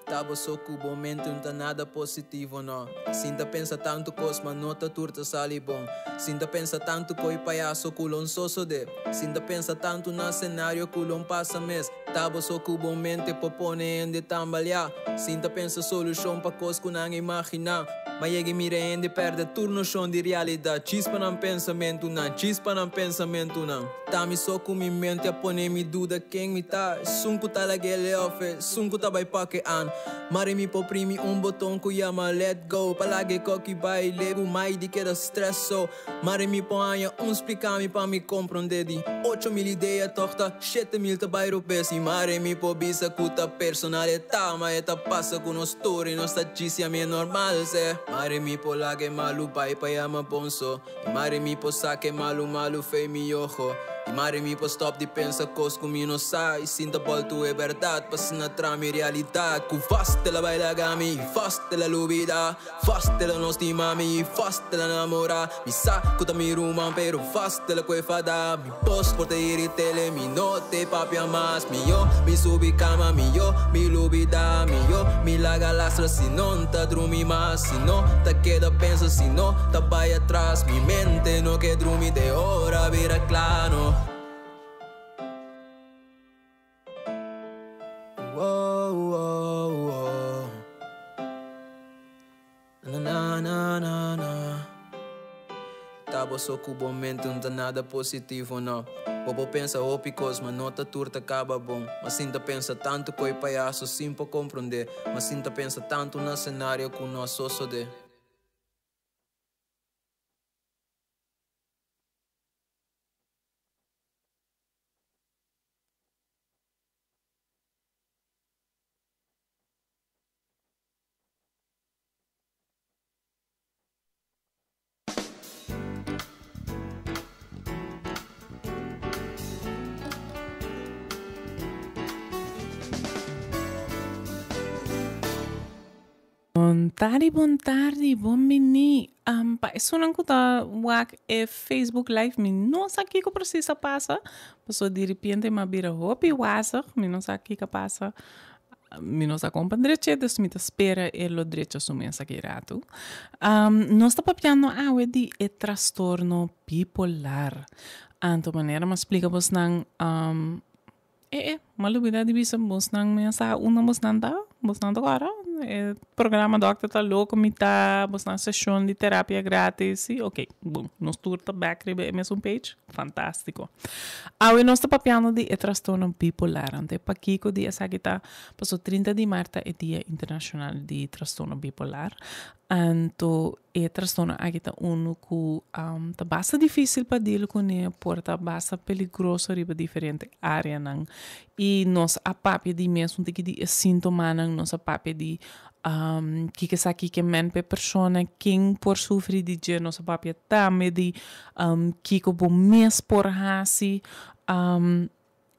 Ta bo so ku bo mente no ta nada positivo no Sin ta pensa tantu kos ma no ta tur ta sali bon Sin ta pensa tantu koi payaso ku lon sosode Sin ta pensa tantu na senario ku lon pasa mes Ta bo so ku bo mente por pone hende tambaleá Sin ta pensa solushon pa kos ku nan imaginá Ma yega i mira hende pèrdè tur noshon di realidat Chispa nan pensamentunan, chispa nan pensamentunan. Ta mi so ku mi mente a pone mi duda ken mi ta Esun ku ta lag'é leof, esun ku ta bai pake an Mari mi por primi un boton ku yama let go Pa lag'é koki bai legu mai di keda stress so Mari mi por haña un splika mi pa mi komprondé Di 8000 idea tòg ta 7000 ta bai robes I mari mi por bisa ku ta personal e ta Ma e ta pasa ku nos tur i nos ta djis yam'é normal se Mari mi por lag'é malu bai pa yama bon so I mari mi por sa ke malu malu fei mi ojo I mari mi por stop di pensa kos ku mi no sa I sinta boltu e bèrdat pa asina tra mi realidat Ku fast el a bai laga mi i fast el a lubida Fast el a no stima mi i fast el a namora Mi sa ku ta mi ruman pero fast el a kue fada Mi bos por ta iritele mi no te papia mas Miyo mi subi kama miyo mi lubida Miyo mi laga lastra si no n'ta drumi mas Si no ta keda pensa si no ta bai atras Mi mente no ke drumi te ora bira kla no. Na na na na Ta bo so ku bo mente no ta nada positivo no Bo por pensa hopi kos ma no ta tur ta kaba bon Ma sin ta pensa tantu koe payaso sin por komprondé Ma sin ta pensa tantu na senario ku no a sosodé. Bon tardi, bon tardi, bon bini. Um, pa esunnan ku ta wak e Facebook live, mi no sa kiko precies a pasa. Paso di repente m'a bira hopi wazig, mi no sa kiko a pasa. Mi no sa kon pa drecha, dus mi ta spera e lo drecha su mes aki ratu. Nos ta papiando awe di e trastorno bipolar. Anto manera mi a splika bosnan, e e, mi a lubida di bisa bosnan mi a sa unda bosnan ta, bosnan ta kòrda? E programa Dòkter ta loko mi ta, bosnan seshon di terapia gratis, si, ok, bon, nos tur ta bèk riba e mesun page. Fantástiko. Awe nos ta papiando di e trastorno bipolar. Anto e pakiko di esaki ta paso 30 di mart ta e dia internashonal di trastorno bipolar. Anto e trastorno aki ta unu ku ta basta difísil pa deal kuné, por ta basta peligroso riba diferente áreanan. I nos a papia di mes un tiki di e síntomanan, nos a papia di Kiko esaki ke men pa e persona, ken por sufri di dje, nos a papia tambe di kiko bo mes por hasi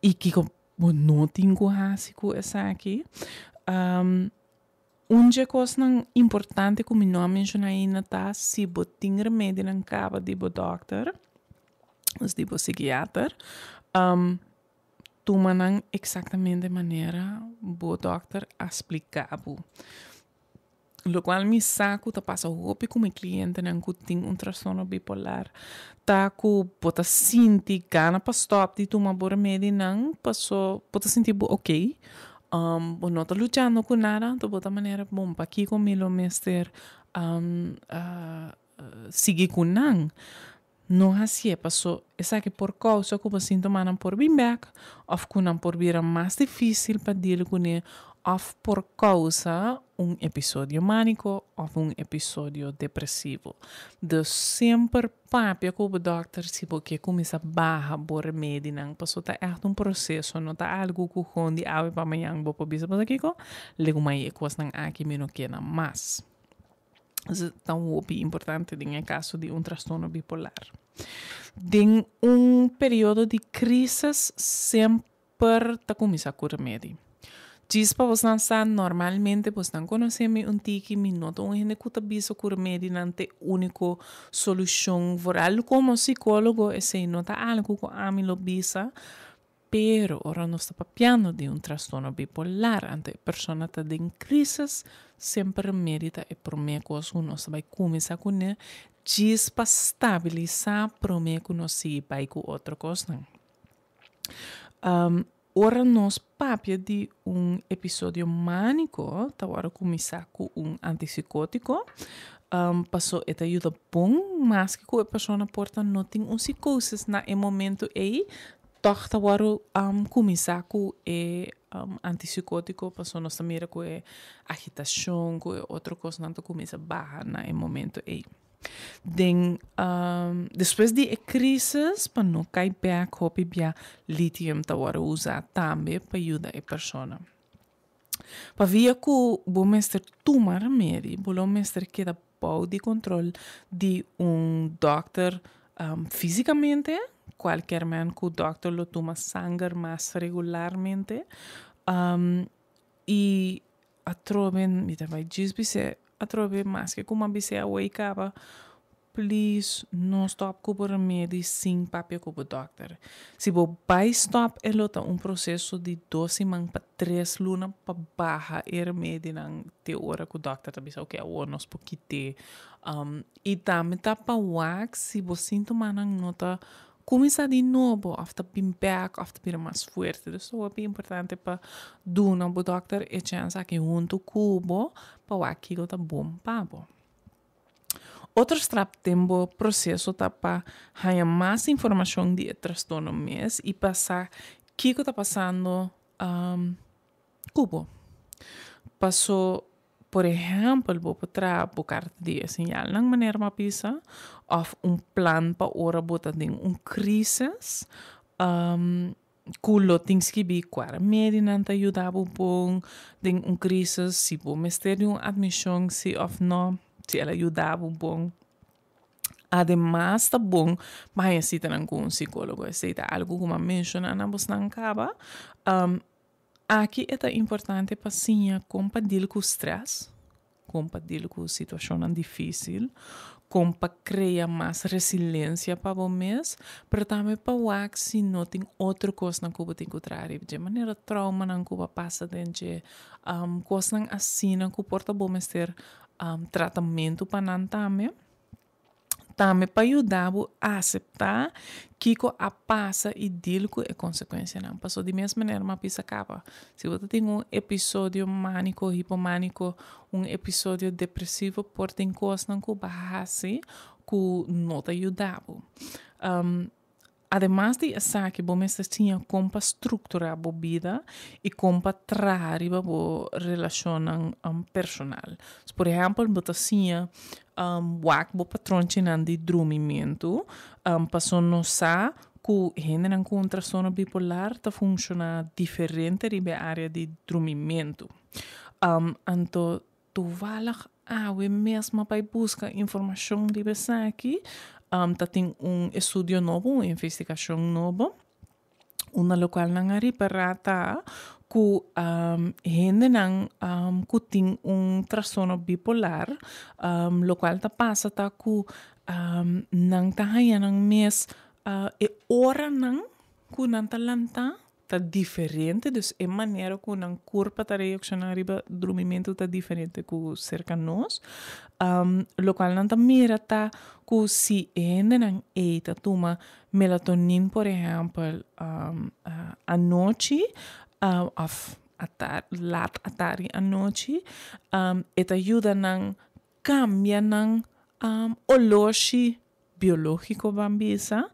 i kiko bo no tin ku hasi ku esaki. Un dje kosnan importante ku mi no a menshoná ainda ta si bo tin remedinan kaba di bo dòkter, di bo sikiater. tuma nan eksaktamente manera bo dòkter a splika bo. Lokual mi sa ku ta pasa hopi ku mi klientenan ku tin un trastorno bipolar ta ku bo ta sinti gana pa stòp di tuma bo remedinan paso bo ta sinti bo oke. Bo no ta luchando ku nada anto bo ta manera bon pakiko mi lo mester sigui ku nan. No hasié paso esaki por kousa ku bo sintomanan por bin bèk òf ku nan por bira mas difísil pa dil kuné òf por kousa un episodio mániko òf un episodio depresivo. Dus semper papia ku bo dòkter si bo ke kuminsá baha bo remedinan paso ta ègt un proseso, no ta algu ku kon di awe pa mañan bo por bisa pasobra kiko? Legumai e kosnan aki mi no ke nan mas. Ta hopi importante den e kaso di un trastorno bipolar. Den un periodo di krisis semper ta kuminsá ku remedi. Djis pa bosnan sa, normalmente bosnan konosé mi un tiki, mi no ta un hende ku ta bisa ku remedinan ta e úniko solushon. Vooral komo sikólogo esei no ta algu ku ami lo bisa, Pero ora nos ta papiando di un trastorno bipolar, anto e persona ta den crisis, semper remedi ta e prome cos cu nos ta bay cuminsa cune djis pa stabilisa prome cu nos sigui bay cu otro cosnan. Ora nos papia di un episodio manico ta worde cuminsa cu un antipsicotico, paso e ta yuda bon maske cu e persona por ta no tin un psicosis na e momento ey, Tòg ta wòrdu kuminsá ku e antisikotico pasobra nos ta mira ku e agitashon ku e otro kosnan ta kuminsá baha na e momento ei. Den despues di e krisis pa no kai bèk hopi bia lithium ta wòrdu usá tambe pa yuda e persona. Pabia ku bo mester tuma remedi bo lo mester keda bou di kontrol di un dòkter físikamente, kualker men ku dòkter lo tuma sanger mas regularmente i atrobe mi ta bai djis bis'é atrobe maske ku mi a bis'é awor i kaba Please no stop ku bo remedi sin papia ku bo dokter. Si bo bai stop e lo ta un proseso di dos siman pa tres luna pa baha e remedinan te ora ku dokter ta bisa ok awor nos por kit'é. I tambe ta pa wak si bo sintomanan no ta kuminsá di nobo òf ta bin bèk òf ta bira mas fuerte. Dus ta hopi importante pa duna bo dokter e chèns aki huntu ku bo pa wak kiko ta bon pa bo. Otro strap den bo proseso ta pa haña mas informashon di e trastorno mes i pa sa kiko ta pasando ku bo. Paso, por ehèmpel, bo por traha bo karta di e señalnan manera bo a bisa òf un plan pa ora bo ta den un krísis. Ku lo tin skibí kua remedinan ta yuda bo bon den un krisis, si bo mester di un atmishon si òf no, si el a yuda bo bon. Ademas ta bon pa haña sitanan ku un sikólogo, esei ta algu ku mi a menshoná na bosnan kaba. Aki e ta importante pa siña kon pa dil ku strès, kon pa dil ku situashonnan difísil, kon pa krea mas resilensia pa bo mes, pero tambe pa wak si no tin otro kosnan ku bo tin ku traha riba dje, manera traumanan ku bo a pasa den dje, kosnan asina ku por ta bo mester tratamentu pa nan tambe. Tambe pa yuda bo aseptá kiko a pasa i dil ku e konsekuensianan. Pasobra di mes manera mi a bisa kaba, si bo ta tin un episodio mániko, hipomániko, un episodio depresivo por tin kosnan ku bo a hasi ku no ta yuda bo. Ademas di esaki bo mester siña kon pa strukturá bo bida i kon pa traha riba bo relashonnan personal. Por ehèmpel, bo ta siña wak bo patronchinan di drumimentu pasobra nos sa ku hendenan ku un trastorno bipolar ta funshoná diferente riba e área di drumimentu. Anto Toevallig awe mes m'a bai buska informashon riba esaki. Ta tin un estudio nobo, un investigashon nobo, unda lokual nan a ripará ta ku hendenan ku tin un trastorno bipolar, lokual ta pasa ta ku nan ta haña nan mes e oranan ku nan ta lantá. ta diferente, dus e manera ku nan kurpa ta reakshoná riba drumimentu ta diferente ku serka nos. Lokual nan ta mira ta ku si e hendenan ei ta tuma melatonin por ehèmpel anochi òf lat atardi anochi, e ta yuda nan kambia nan oloshi biológiko ban bisa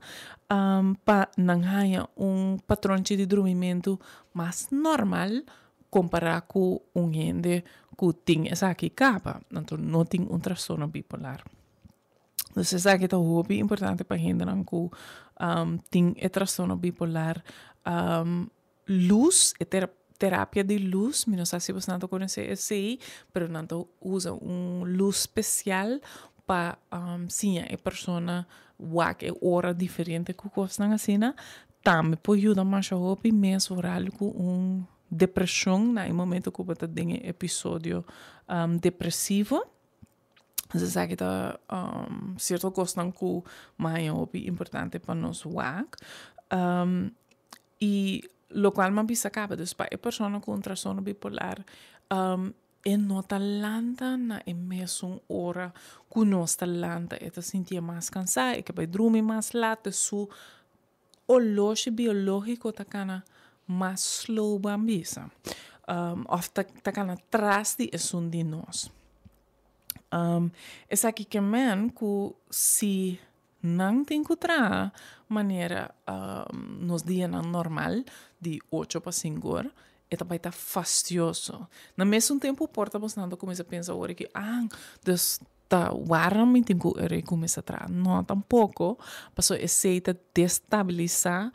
pa nan haña un patronchi di drumimentu mas normal kompará ku un hende ku tin esaki kaba, anto no tin un trastorno bipolar. Dus esaki ta hopi importante pa hendenan ku tin e trastorno bipolar. Lus, e terapia di lus, mi no sa si bosnan ta konosé esei, pero nan ta usa un lus spesial pa siña e persona wak e ora diferente ku kosnan asina, tambe por yuda masha hopi mes vooral ku un depreshon na e momento ku bo ta den e episodio depresivo. Esaki ta sierto kosnan ku mi haña hopi importante pa nos wak. I lokual mi a bisa kaba, dus pa e persona ku un trastorno bipolar e no ta lanta na e mesun ora ku nos ta lanta. E ta sintié mas kansá, e ke bai drumi mas lat, su oloshi biológiko ta kana mas slow ban bisa òf ta kana tras di esun di nos. Esaki ke men ku si nan tin ku traha manera nos dianan normal di ocho pa sinku or, e ta bai ta fastioso. Na mesun tempu por ta bosnan ta kuminsá pensa ora ki, ah, dus ta wara mi tin ku ora kuminsá traha. No tampoko, pasobra esei ta destabilisá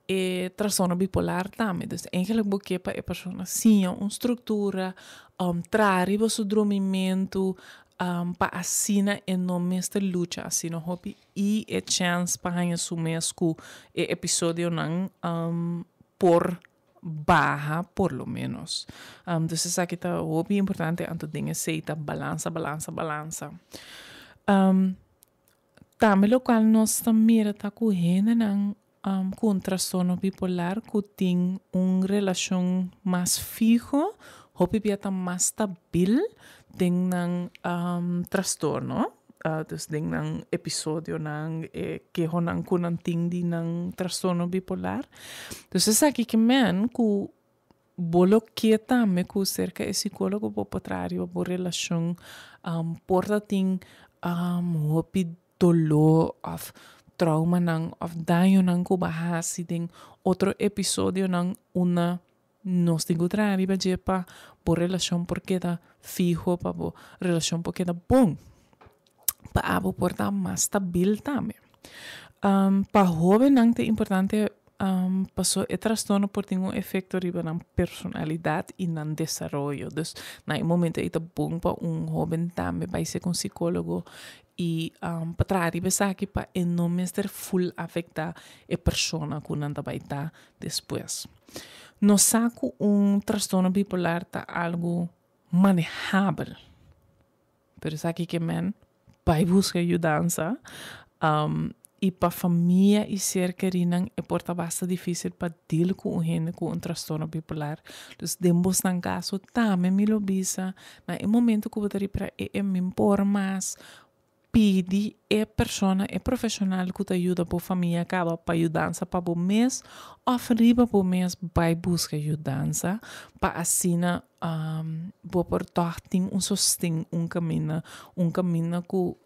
e trastorno bipolar tambe. Dus eigenlijk bo ke pa e persona siña un struktura, traha riba su drumimentu, pa asina e no mester lucha asina hopi i e chèns pa haña su mes ku e episodionan por baha por lo ménos. Dus esaki ta hopi importante anto den esei ta balansa, balansa, balansa. Tambe lokual nos ta mira ta ku hendenan ku un trastorno bipolar ku tin un relashon mas fiho, hopi bia ta mas stabil den nan trastorno, dus den nan episodionan, e kehonan ku nan tin di nan trastorno bipolar. Dus esaki ke men ku bo lo ke tambe ku serka e sikólogo bo por traha riba bo relashon por ta tin hopi doló òf traumanan òf dañonan ku bo a hasi den otro episodionan unda nos tin ku traha riba dje pa bo relashon por keda fiho, pa bo relashon por keda bon, pa abo por ta mas stabil tambe. Pa hóbennan ta importante paso e trastorno por tin un efekto riba nan personalidat i nan desaroyo. Dus na e momento ei ta bon pa un hóben tambe bai seka un sikólogo i pa traha riba esaki pa e no mester ful afektá e persona ku nan ta bai ta despues. Nos sa ku un trastorno bipolar ta algu manehabel, pero esaki ke men bai buska yudansa i pa famia i ser kerinan e por ta basta difisil pa deal ku un hende ku un trastorno bipolar. Dus den bosnan kaso tambe mi lo bisa na e momento ku bo ta ripara e e min por mas pidi e persona, e profeshonal ku ta yuda bo famia kaba pa yudansa pa bo mes òf riba bo mes bai buska yudansa pa asina bo por tòg tin un sosten un kaminda, un kaminda ku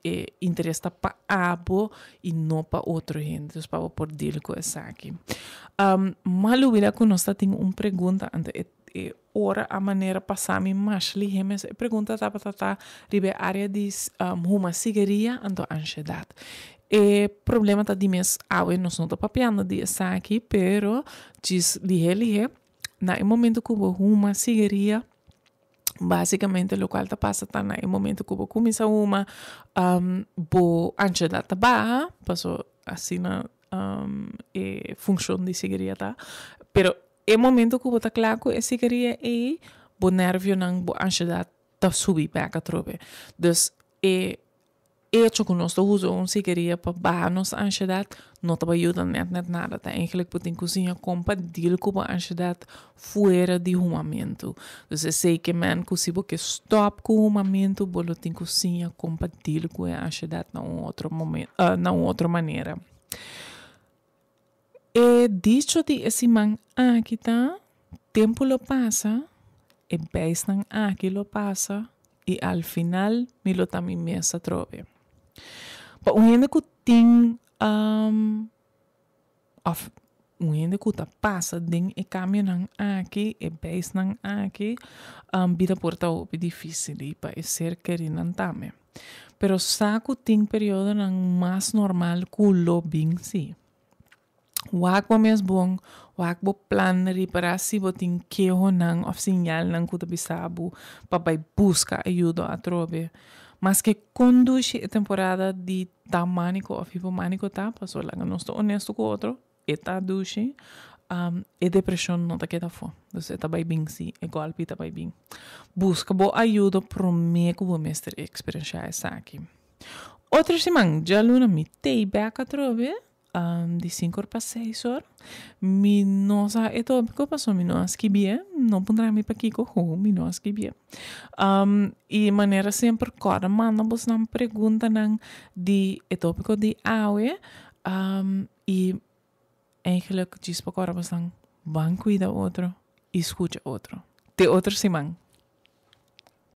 e interes ta pa abo i no pa otro hende, dus pa bo por deal ku esaki. Malu bira ku nos ta tin un pregunta anto e e ora a manera pasa mi mas lihé mes e pregunta tabata ta riba e área di huma sigaria anto anshedat. E problema ta di mes awe nos no ta papiando di esaki pero djis lihé lihé. Na e momento ku bo huma sigaria, básikamente lokual ta pasa ta na e momento ku bo kuminsá huma, bo anshedat ta baha, paso asina e funshon di sigaria ta. Pero e momento ku bo ta kla ku e sigaria ei, bo nèrvionan, bo anshedat ta subi bèk atrobe. Dus e. Echo ku nos ta usa un sigaria pa baha nos anshedat no ta bai yuda nèt nèt nada. Ta eigenlijk bo tin ku siña kon pa deal ku bo anshedat fuera di humamentu. Dus esei ke men ku si bo ke stòp ku humamentu bo lo tin ku siña kon pa deal ku e anshedat na un otro momen na un otro manera. E dicho di e siman aki ta, Tempu lo pasa, e beisnan aki lo pasa i al final mi lo ta mi mes atrobe. Pa un hende ku tin òf un hende ku ta pasa den e kambionan aki, e beisnan aki, bida por ta hopi difísil i pa e ser kerinan tambe. Pero sa ku tin periodonan mas normal ku lo bin sí. Wak bo mes bon, wak bo plan ripará si bo tin kehonan òf siñalnan ku ta bisa bo pa bai buska ayudo atrobe. Maske kon dushi e temporada di ta mániko òf hipomániko ta, pasobra laga nos ta onesto ku otro, e ta dushi, e depreshon no ta keda afó. Dus e ta bai bin sí, e gòlpi ta bai bin. Buska bo ayudo promé ku bo mester eksperenshá esaki. Otro siman djaluna mi tei bek atrobe di sinku or pa seis or. Mi no sa e tópiko pasobra mi no a skibié. No puntra mi pakiko, ho, mi no a skibié. I manera semper kòrda manda bosnan preguntanan di e tópiko di awe i eigenlijk djis pa kòrda bosnan ban kuida otro i skucha otro. Te otro siman.